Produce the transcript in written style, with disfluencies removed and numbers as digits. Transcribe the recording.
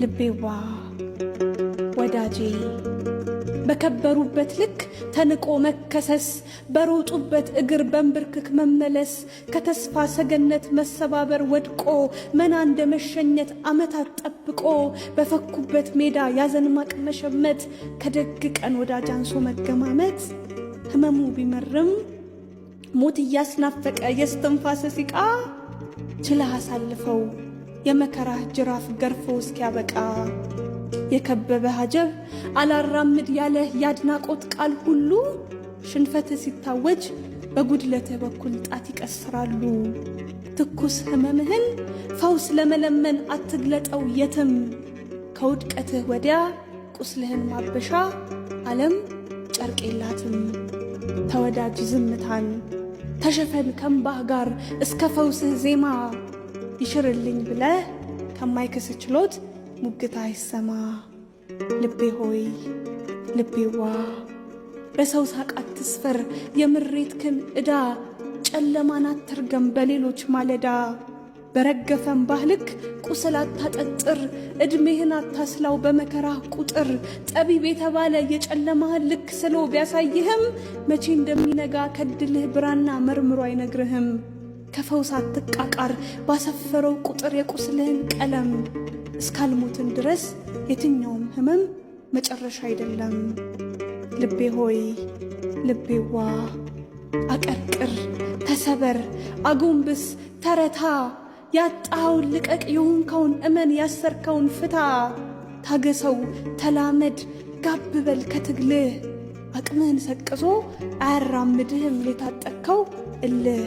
ልቤዋ ወዳጄ፣ በከበሩበት ልክ ተንቆ መከሰስ፣ በሮጡበት እግር በንብርክክ መመለስ፣ ከተስፋ ሰገነት መሰባበር ወድቆ መና እንደ መሸኘት ዓመታት ጠብቆ በፈኩበት ሜዳ ያዘን ማቅ መሸመት፣ ከደግ ቀን ወዳጅ አንሶ መገማመት፣ ህመሙ ቢመርም ሞት እያስናፈቀ የስትንፋስ ሲቃ ችለህ አሳልፈው የመከራህ ጅራፍ ገርፎ እስኪያበቃ። የከበበህ አጀብ፣ አላራምድ ያለህ የአድናቆት ቃል ሁሉ ሽንፈትህ ሲታወጅ በጉድለትህ በኩል ጣት ይቀስራሉ። ትኩስ ህመምህን ፈውስ ለመለመን አትግለጠው የትም፣ ከውድቀትህ ወዲያ ቁስልህን ማበሻ ዓለም ጨርቅ የላትም። ተወዳጅ ዝምታን፣ ተሸፈን ከምባህ ጋር እስከ ፈውስህ ዜማ፣ ይሽርልኝ ብለህ ከማይክስ ችሎት ሙግት አይሰማ። ልቤ ሆይ፣ ልቤዋ፣ በሰው ሳቅ አትስፈር የምሬትክን ዕዳ፣ ጨለማን አትርገም በሌሎች ማለዳ። በረገፈም ባህልክ ቁስል አታጠጥር፣ ዕድሜህን አታስላው በመከራህ ቁጥር። ጠቢብ የተባለ የጨለማህን ልክ ስሎ ቢያሳይህም መቼ እንደሚነጋ ከድልህ ብራና መርምሮ አይነግርህም። ከፈውስ አትቃቃር ባሰፈረው ቁጥር የቁስልህን ቀለም፣ እስካልሞትን ድረስ የትኛውም ህመም መጨረሻ አይደለም። ልቤ ሆይ፣ ልቤዋ፣ አቀርቅር፣ ተሰበር፣ አጎንብስ፣ ተረታ፣ ያጣኸውን ልቀቅ፣ የሆንከውን እመን፣ ያሰርከውን ፍታ። ታገሰው፣ ተላመድ፣ ጋብ በል ከትግልህ፣ አቅምህን ሰቅዞ አያራምድህም የታጠቅከው እልህ።